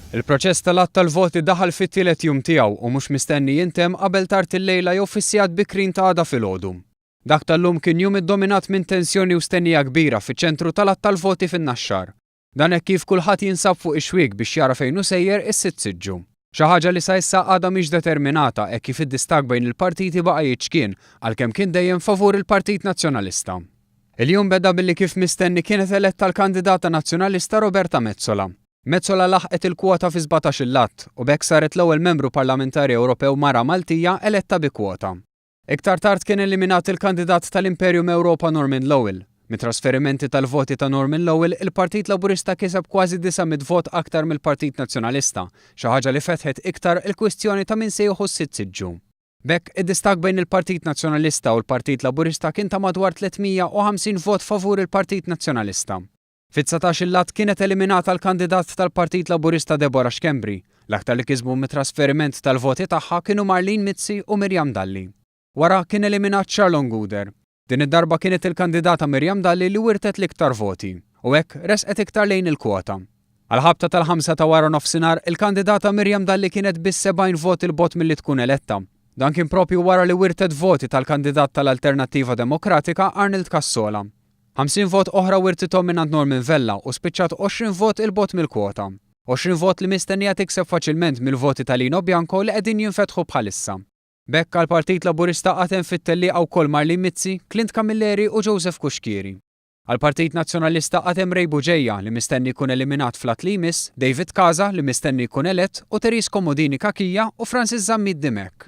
Il-proċess tal-għadd tal-voti daħal fit-tielet jum tiegħu u mhux mistenni jintemm qabel tard illejla jew fis-sigħat bikrin ta' għada filgħodu. Dak tal-lum kien jum iddominat minn tensjoni u stennija kbira fiċ-ċentru tal-għadd tal-voti fin-Naxxar. Dan hekk kif kulħadd jinsab fuq ix-xwiek biex jara fejn hu sejjer is-sitt siġġu. Xi ħaġa li sa issa għadha mhix determinata hekk kif id-distakk bejn il-partiti baqa' jiċkien għalkemm kien dejjem favur il-Partit Nazzjonalista. Il-jum beda billi kif mistenni kienet eletta l-kandidata Nazzjonalista Roberta Metsola. Metsola laħqet il-kwota fi 17-il att u b'hekk saret l-ewwel membru parlamentari Ewropew mara Maltija eletta bi kwota. Iktar tard kien eliminat il-kandidat tal-Imperium Europa Norman Lowell. Mit-trasferimenti tal-voti ta' Norman Lowell, il-Partit Laburista kiseb kważi 900 vot aktar mill-Partit Nazzjonalista, xi ħaġa li fetħet iktar il-kwistjoni ta' min se jieħu s-sitt siġġu. B'hekk, id-distakk bejn il-Partit Nazzjonalista u l-Partit Laburista kien ta' madwar 350 vot favur il-Partit Nazzjonalista. Fit-19-il att kienet eliminata l-kandidat tal-Partit Laburista Deborah Schembri. L-aktar li kisbu mit-trasferiment tal-voti tagħha kienu Marlene Mizzi u Miriam Dalli. Wara kien eliminat Charlon Gouder. Din id-darba kienet il-kandidata Miriam Dalli li wirtet l-iktar voti u hekk resqet iktar lejn il-kwota. Għall-ħabta tal-ħamsa ta' wara nofsinhar, il-kandidata Miriam Dalli kienet biss 70 vot 'il bogħod milli tkun eletta. Dan kien propju wara li wirtet voti tal-kandidat tal-Alternattiva Demokratika Arnold Cassola. 50 vot oħra wirtithom mingħand Norman Vella u spiċċat 20 vot 'il bogħod mill-kwota. 20 vot li mistennija tikseb faċilment mill-voti ta' Lino Bianco li qegħdin jinfetħu bħalissa. B'hekk għall-Partit Laburista għad hemm fit-tellieqa wkoll Marlene Mizzi, Clint Camilleri u Joseph Cuschieri. Għall-Partit Nazzjonalista għad hemm Ray Bugeja li mistenni jkun eliminat fl-att li jmiss, David Casa li mistenni jkun elett u Therese Comodini Cachia u Francis Zammit Dimech.